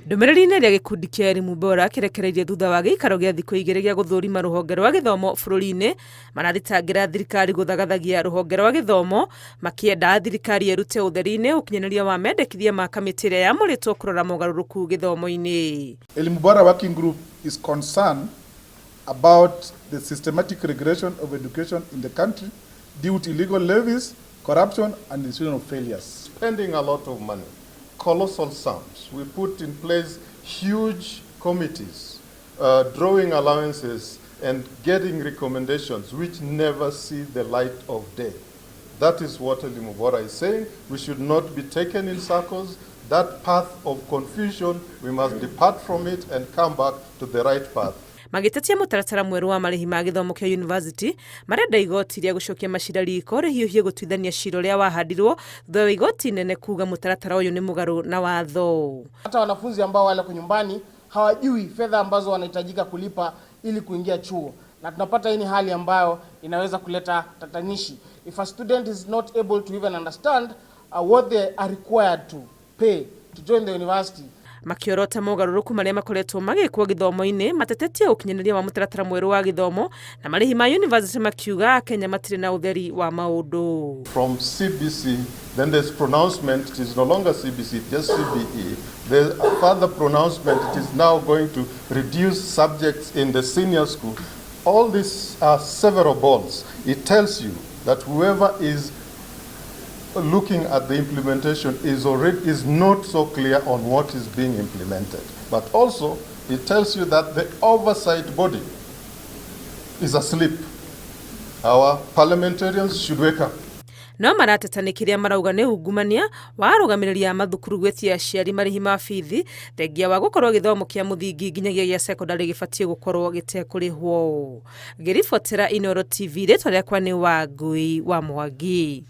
Ndũmĩrĩri-inĩ ĩrĩa gĩkundi kĩa Elimu Bora kĩrekereirie thutha wa gĩikaro gĩa thikũ igĩrĩ gĩa gũthũrima rũhonge rwa gĩthomo bũrũri-inĩ, marathitangĩra thirikari gũthagathagia rũhonge rwa gĩthomo, makĩenda thirikari ĩrute ũtheri-inĩ ũkinyanĩria wa mendekithia ma kamĩtĩ ĩrĩa yamũrĩtwo kũrora mogarũrũku gĩthomo-inĩ. Elimu Bora Working Group is concerned about the systematic regression of education in the country due to illegal levies, corruption and institutional failures. Spending a lot of money, colossal sums. We put in place huge committees, drawing allowances and getting recommendations which never see the light of day. That is what Elimu Bora is saying. We should not be taken in circles. That path of confusion, we must depart from it and come back to the right path. Magĩtetia mũtaratara mwerũ wa marĩhi ma gĩthomo kĩa yunivasĩtĩ, marenda igoti rĩa gũcokia macira riko rĩhiũhie gũtuithania cira ũrĩa wahandirwo thutha wa igoti inene kuga mũtaratara ũyũ nĩ mũgarũ na watho. Hata wanafunzi ambao wale nyumbani hawajui fedha ambazo wanahitajika kulipa ili kuingia chuo, na tunapata hii ni hali ambayo inaweza kuleta tatanishi. If a student is not able to even understand what they are required to pay to join the university. Makĩorota mogarũrũku marĩa makoretwo magĩkwo gĩthomo-inĩ, matetetie ũkinyanĩria wa mũtaratara mwerũ wa gĩthomo na marĩhi ma yunivasĩtĩ, makiuga Kenya matirĩ na ũtheri wa maũndũ. From CBC, then there's pronouncement, it is no longer CBC, just CBE. There's a further pronouncement, it is now going to reduce subjects in the senior school. All these are several balls. It tells you that whoever is looking at the implementation is not so clear on what is being implemented. But also, it tells you that the oversight body is asleep. Our parliamentarians should wake up. No marateta nĩ kĩrĩa marauga nĩ ungumania wa arũgamĩrĩri a mathukuru gwĩtia aciari marĩhi ma bithi, thengia wa gũkorwo gĩthomo kĩa mũthingi nginyagia gĩa cekondarĩ gĩbatiĩ gũkorwo gĩtekũrĩhwo. Ngĩribotera Inooro TV, rĩtwa rĩakwa nĩ Wangui wa Mwangi.